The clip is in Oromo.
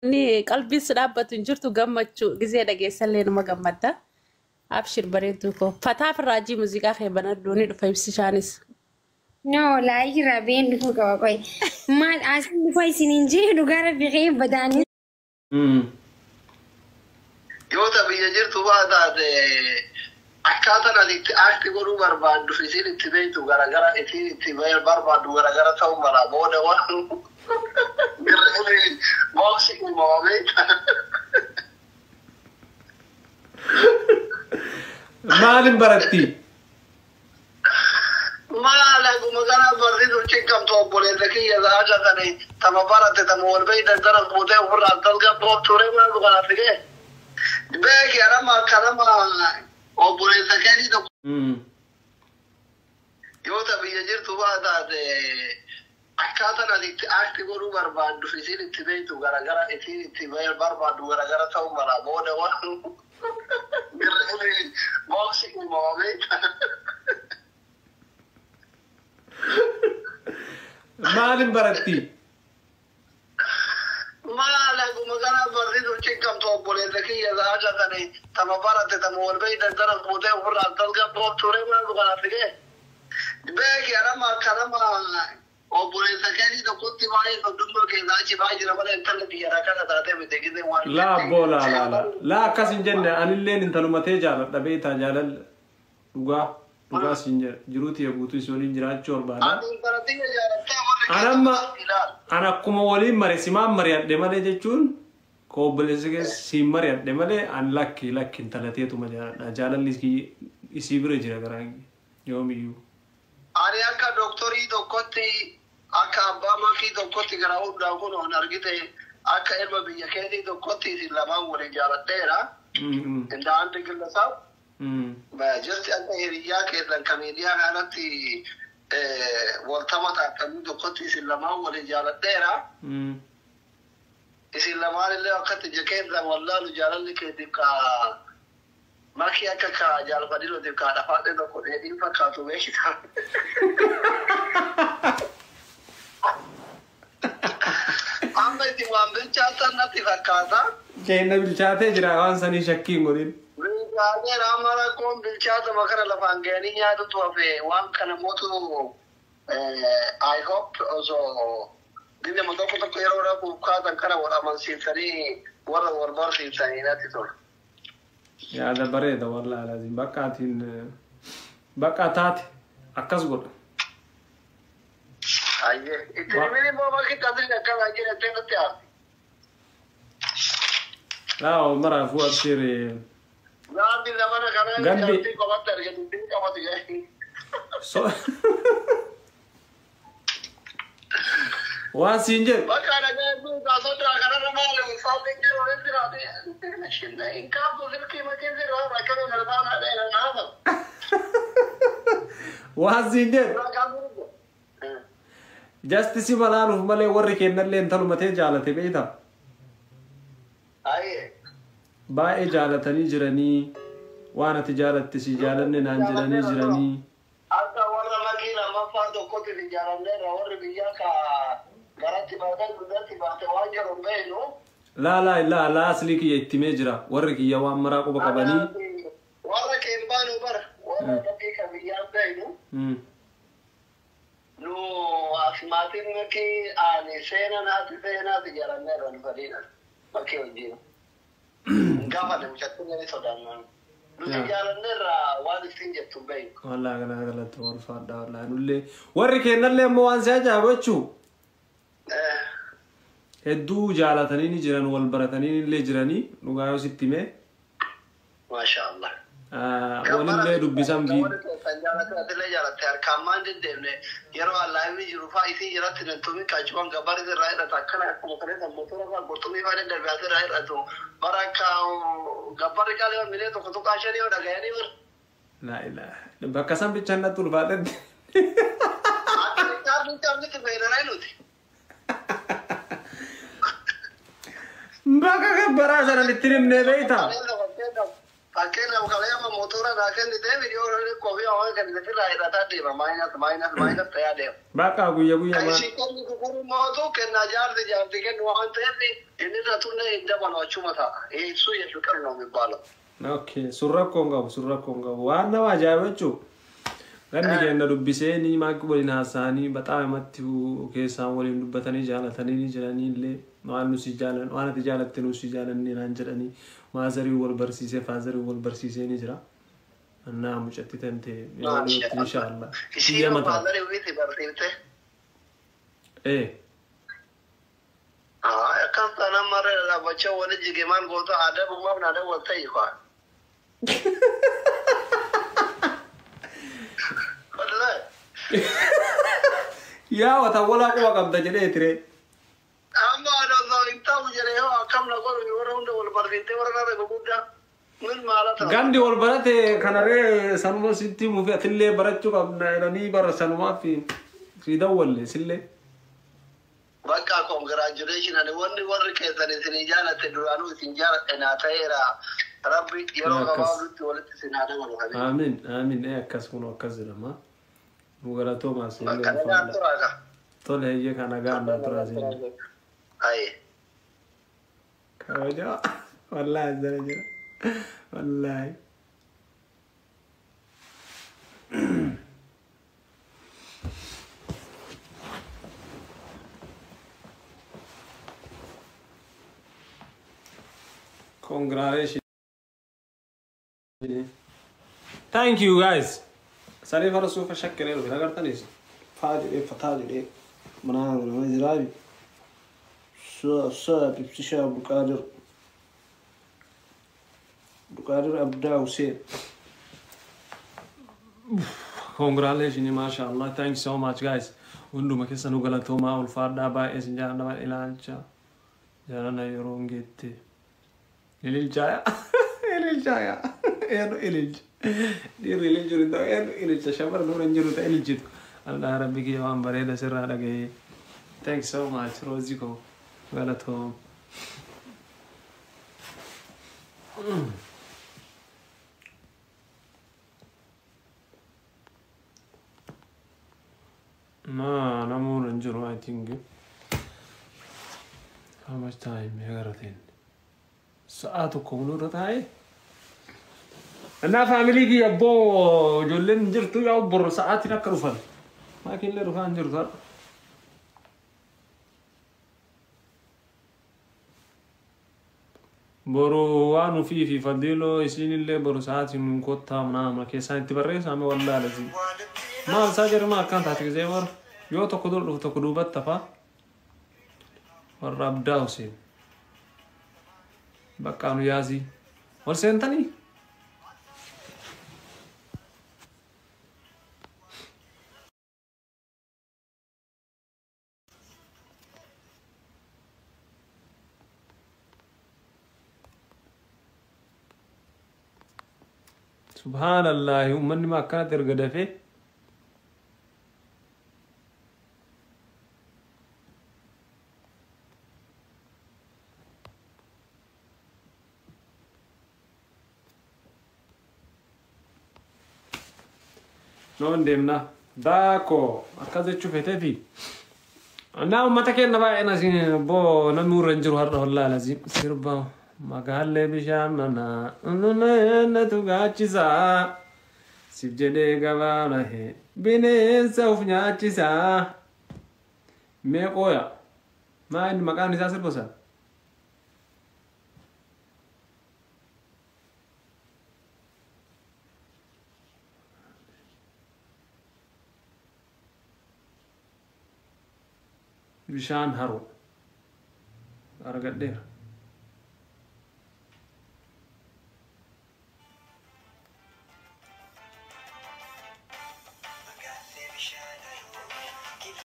Inni qalbiin si dhaabbatu hin jirtu gammachuu gizee dhageessallee numa gammadda. Abshir bareedduu koo. Fataaf raajii muuziqaa kee banadhu ni dhufa ibsishaanis. No, laayii irraa been dhufuu qaba qoy. Maal asin dhufa isiniin jee dhugaa rabbi kee badaanii. Yoo ta biyya jirtu faa taate akkaataan ati itti act godhuu barbaaddu fi isiin itti beektu garagara isiin itti barbaaddu garagara ta'uu mala booda waan girree booksi uumama beekta. Maalin baratti? Maal akkuma kana barsiisuuf cinqamtu obboleessa kiyya akka kani tama barate tama wal beeytan tana fuutee ofirraa tasgabbooftu ree maaltu kanaaf fidee. Beeki anama kanama obboleessa keetii tokko yoo ta biyya jirtu faa taate akkaataan ati itti act godhuu barbaaddu fi isiin itti beektu garagara isiin itti barbaaddu garagara ta'uu mala booda waan girree booksi uumama beekta. Maalin baratti? Maal akkuma kana barsiisuuf cinqamtu obboleessa kiyya akka kani tama barate tama wal beeytan tana fuutee ofirraa tasgabbooftu ree maaltu kanaaf fidee. Beeki anama kanama obboleessa keetii tokkotti baay'ee soddummaa keessaa achi baay'ee jira malee intalli biyya rakkata taatee miti gisee waan Laa abboo laa laa laa. Laa akkas hin jenne anilleen intalumatee jaaladha beektaa jaalala dhugaa dhugaa siin jedha jiruu tiyya guutuu si waliin jiraachuu barbaada. Ani intala tiyya jaalattee warri An amma keessatti ilaal. an akkuma waliin mare simaan mari'adhe malee jechuun ka obboleessa keessa siin mari'adhe malee an lakki lakki intala teetuma jaaladha jaalalli isii bira jira garaan yoomiyyuu. Ani akka doktorii tokkotti akka abbaa makii tokkotti gara hundaa kun on argite akka ilma biyya keetii tokkotti isin lamaan waliin jaaladheera. Inda anti gillasaa. Just akka hiriyyaa keessan ka miidiyaa kanatti waltama taatanii tokkotti isin lamaan waliin jaaladheera. Isin lamaan illee akkatti ija keessan wallaalu jaalalli keetiif ka makii akka ka jaalfadhiilotiif ka dhafaadhee tokko dheedhiin fakkaatu beekita. Amma itti waan bilchaatan natti fakkaata. Keenya bilchaatee jira waan sanii shakkii hin godhin. Bilchaateera amma rakkoon bilchaatuma kana lafaan ga'anii nyaatutu hafe waan kana mootu I hope osoo dhibema tokko tokko yeroo dhabuuf kaatan kana wal amansiisanii warra wal barsiisanii natti tola. Yaada bareeda wallaahi laazim bakka atiin bakka taate akkas godha. Ayyee itti himin immoo bakki taatee akkana jedhattee nutti haati. Laa maraafuu abshir. Gaandi zamana kana Gandi. jaartii qofatti argatu dubbii qabatu jedhee. So waan siin jedhu Bakka dhagaa duukaa sodaa kanarra maali ulfaanni jiru ni jiraate. Hin kaaftu silkii makiin jiru rakkoo galfaana dheera naafa. Waan siin jedhu Justi si malaanuuf malee warri kennallee intalumatee jaalate beektaa. Ayyee. Baay'ee jaalatanii jiranii waan ati jaalatte si jaalanne naan jedhanii jiranii. Akka warra makii lammaffaa tokkotti si jaalanneerra warri biyyaa ka garatti baatee guddaatti baate waan jedhu hin beeknu. Laa laa laa laa aslii kiyya itti himee jira warri kiyya waan maraa quba qabanii. Warra keen baanu bara warra makii ka biyyaa beeknu. Nu as maatiin makii ani seenaa naati seenaa si jaalanneerra nu fadiidha makii wajjin. Gaafa mucattiin ni sodaannan. Nuti jaalanneerra waan ittiin jettu hin beeknu. Wallaahi kana galata ulfaadha wallaahi nullee warri kennallee ammoo waan si ajaa'ibu jechuu. Hedduu jaalatanii ni jiran wal baratanii illee jiranii dhugaa yoo sitti himee. Maasha Allah. Walillee dubbisan fi. Warri keessan jaalate atillee jaalatte harkaan maan deddeemne yeroo allaahimni jiru faa isii jalatti nantumii qaacuwan gabbaris irraa hidhata akkana akkuma kaleessa motora faa qurxummii faa daddarbe asirraa hidhatu bara akka gabbarri qaalii milee tokko tuqaa shanii yoo dhagayanii bara. Laa ilaaha. Bakka san bichaan natti ulfaatetti. Akka bichaan miti fayyadamaa nuti. Bakka gabbaraa sana itti himnee beektaa? Fakkeenyaaf kaleema motora naa kennitee miliyoona kofii hawaa kennite irraa hidhataa deema minus minus minus ta'aa deema. Bakka guyya guyya Kan maa. ishii kennitu kun mootu kennaa jaarti jaarti kennu waan ta'eef inni irra tunne hin dabalu achuma ta'a. እሱ የፍቅር ነው የሚባለው። Okay, sun rakkoo hin qabu, sun rakkoo hin qabu. Waan nama ajaa'iba jechuun. Ganni keenya dubbisee ni maaqii waliin haasa'anii baxaama matti keessaan waliin dubbatanii jaalatanii ni jiranii illee waan nusi jaalan waan ati jaalatte nusi jaalannee naan jedhanii maazarii wal barsiisee faazarii wal barsiisee ni jira. Annaa mucatti tante yeroo dhiyootti inshaallah. Ishii Biyya mataa. Faazarii ofiitti barsiifte. Ee. Akkas taanaan marra dhaabbachaa wali jige maal goota adabumaaf na daawwatta hiikaa. Wallahi. Yaa wata walaa quba qabda jedhee ture. Amma osoo hin ta'u jedhee hoo akkam na godhu warra hunda wal barsiiftee warra narra guguddaa min maala ta'a. Gandi wal barate kanarree sanuma sitti himuufi atillee barachuu qabna jedhanii bara sanumaaf si dawwalle sillee. Bakka congratulation ani wanni warri keessan isin jaalatte duraanuu isin jaaladhe naa ta'eera. Rabbi yeroo Akkas. gabaabdutti walitti isin haa dabalu. Amiin amiin ee akkas kun akkas jedhama. Nu galatoomaa sillee Bakka nagaan ulfaadha. turaa ka. Tole heyyee kana nagaan naa turaa sillee. Aye. Kabajaa wallaahi jala jira wallaahi. Congratulations. Thank you guys. Saree fara suufa shakkaree dhufe agartanis. Faa jedhee fataa jedhee manaa nama jiraabi. Sa ibsishaa Abdulqaadir. Abdulqaadir Abdaa Hussein. Congratulations, mashallah. Thank you so much guys. Hunduma keessa nu galatoomaa ulfaadhaa baay'ee isin jaalladha ilaalcha. Jaalala yeroo hin geette. Ililchaa ililchaa eenyu ililcha. Dhiirri ililchu hin ta'u eenyu ililcha shamarran dura hin jiru ta'e ililchitu. Allah rabbi kiyya waan bareeda sirraa dhaga'ee. Thank you so much Roozii koo galatoom. Na namuun hin jiru I think. How much time agarteen? Sa'a tokko mul'ata taa'ee. Innaa faamilii kiyya abboo ijoolleen hin jirtu yaa bor sa'aatiin akka dhufan. Maakiillee dhufaa hin jirtu har'a. Boru waan ufii fi fadiiloo isinillee boru sa'aatiin nun kottaa naama keessaan itti barreessa amma wallaalasi. Maal isaa jedhama akkaan taate gisee bara yoo tokko dura dhufu tokko duubatti hafaa warra Abdaa Hussein. Bakka nu yaasii. Wal seentanii? Subhaanallahi uummanni ma akkanatti erga dafee. Noon deemna. Daakoo akkas jechuu feeteeti. Naa uummata keenya baay'een asiin boo namni irra hin jiru har'a wallaala sirba magaallee bishaan manaa natu gaachisaa siif jedhee gabaa bahee bineensa of nyaachisaa. Mee qooya maa inni maqaan isaa sirba sana? Bishaan haroo argadheera.